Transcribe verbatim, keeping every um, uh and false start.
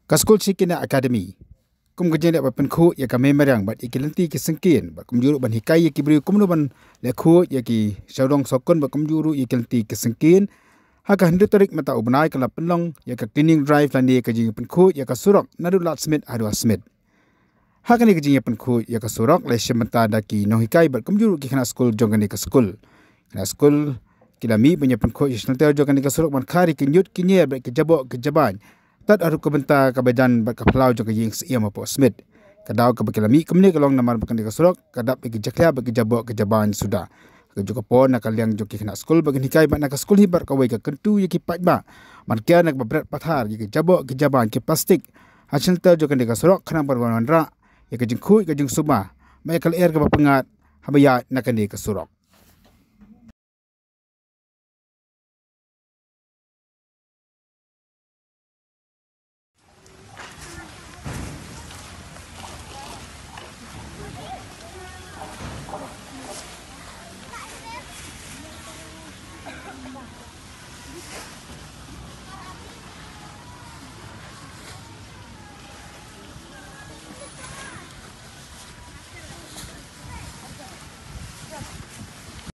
Ka skul Shikina Academy kum ka jingleh ban pynkhuid ïa ka mei mariang bad ïa ki lynti ki syngkien bad kumjuh ruh ban hikai ïa ki briew kumno ban leh khuid ïa ki sawdong sawkun bad kumjuh ruh ïa ki lynti ki syngkien. Ha ka hynriew tarik mynta u bnai ka la pynlong ïa ka cleaning drive lane ka jingpynkhuid ïa ka surok naduh Lad Smit haduh ha Smit. Ha kane ka jingpynkhuid ïa ka surok la shim bynta da ki nonghikai bad kumjuh ruh ki khynnah skul jong kane ka skul. Khynnah skul ki la mih ban ïa pynkhuid ïa shynter jong kane ka surok ban kha ïa ki ñiut ki ñier bad ki jaboh ki jabain. Tad haduh ka bynta kaba jan bad ka phyllaw jong ka ïing siem hapoh Smit. Ka daw kaba ki la mih kumne ka long namar ba kane ka surok ka dap ïa ki jakhlia bad ki jaboh ki jabain suda. Ka juh ka por na ka liang jong ki khynnah skul bad ki nonghikai bad na ka skul hi baroh kawei ka kyntu ïa ki paidbah ban kiar na kaba bret pathar ïa ki jaboh ki jabain ki plastik ha shynter jong kane ka surok khnang ban wanrah ïa ka jingkhuid ka jingsuba bad ïa ka lyer kaba pyngngad haba ïaid na kane ka surok.